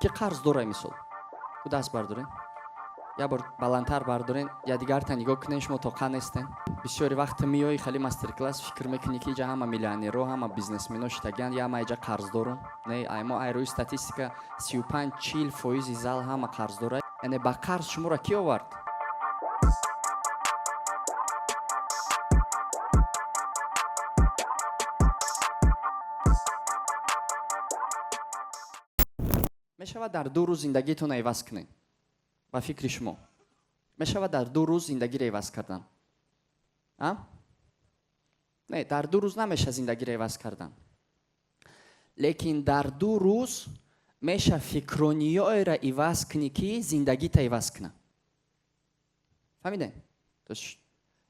Ки қарз дора, мисол? Ку даст бардорен, як бор баландтар бардорен, я дигарта нигоҳ кунен. Шумо тоқа нестен. Бисёри вақт меои хали мастер-класс, фикр мекунӣ, ки иҷа ҳама миллионеро, ҳама бизнесмено шитагианд, я ма иҷа қарздорум. Не, ай мо ай рӯи статистика 35-40 фоизи зал ҳама қарздора. Яъне ба қарз шуморо кӣ овард? Мешавад дар 2 рӯз зиндагиатонро иваз кунед? Ба фикри шумо, мешавад дар 2 рӯз зиндагиро иваз кардан? А не, дар 2 рӯз намеша зиндагиро иваз кардан, лекин дар 2 рӯз меша фикрониёеро иваз кунӣ, ки зиндагита иваз кунад. Фаҳмидем?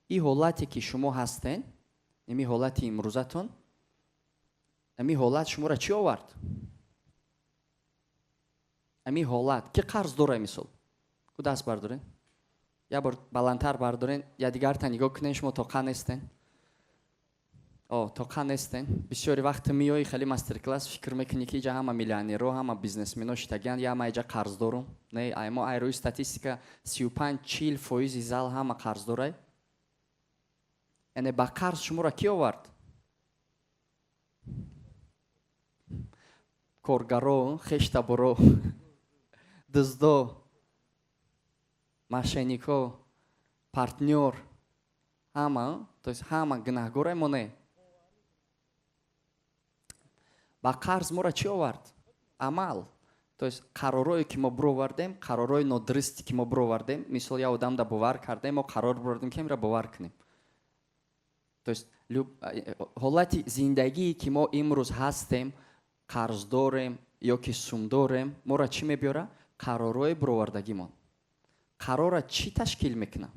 И ҳолате, ки шумо ҳастен, ими ҳолати имрӯзатон, ами ҳолат шуморо чӣ овард? Ами ҳолат, ки қарз дора, мисол? Ку даст бардорен, як бор баландтар бардорен, я дигарта нигоҳ кунен. Шумо тоқа нестен. О, тоқа нестен. Бисёри вақт меои хали мастер-класс, фикр мекунӣ, ки иҷа ҳама миллионеро, ҳама бизнесмено шитагианд, я ма иҷа қарздорум. Не, ай мо ай рӯи статистика 35-40 фоизи зал ҳама қарздорай. Яъне ба қарз шуморо кӣ овард? Коргаро, хештаборо, дуздо, мошеннико, партнёр, ҳама. То есть ҳама гунаҳгоре, мо не. Ба қарз моро чӣ овард? Амал, то есть қаророе, ки мо бировардем, қарорҳои нодурусте, ки мо бировардем. Мисол, як одамда бовар кардем, мо қарор бировардем, ки амира бовар кунем. То есть ҳолати зиндагие, ки мо имрӯз ҳастем, қарздорем ё ки сумдорем, моро чӣ мебиёра? Қарорҳои бировардагимон. Қарорра чӣ ташкил мекунад?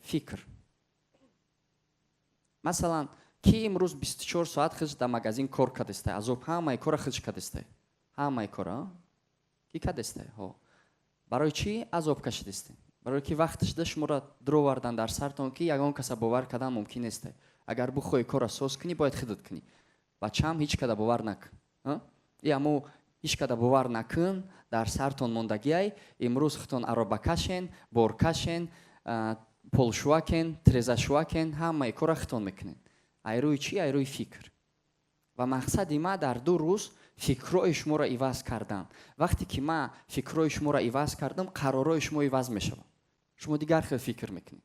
Фикр. Масалан, ки имрӯз 24 соат худш дар магазин кор кардестай, азоб, ҳамаи кора худш кардестай, ҳамаи кора ки кардестай? Ҳо, барои чӣ азоб кашидистем? Барое ки вақташда шуморо дуровардан дар сартон, ки ягон каса бовар кардан мумкин нестай. Агар бихоҳӣ кора соз кунӣ, бояд худат кунӣ. Бачаам, ҳеҷ када бовар накун. И аммо ҳеҷ када бовар накун дар сартон мондагиай. Имрӯз худтон аробакашен, боркашен, полшӯакен, трезашӯакен, ҳамаи кора худтон мекунед. Ай рӯи чӣ? Ай рӯи фикр. Ва мақсади ма дар 2 рӯз фикрҳои шуморо иваз кардан. Вақте ки ман фикрҳои шуморо иваз кардам, қарорҳои шумо иваз мешавад, шумо дигар хел фикр мекунед.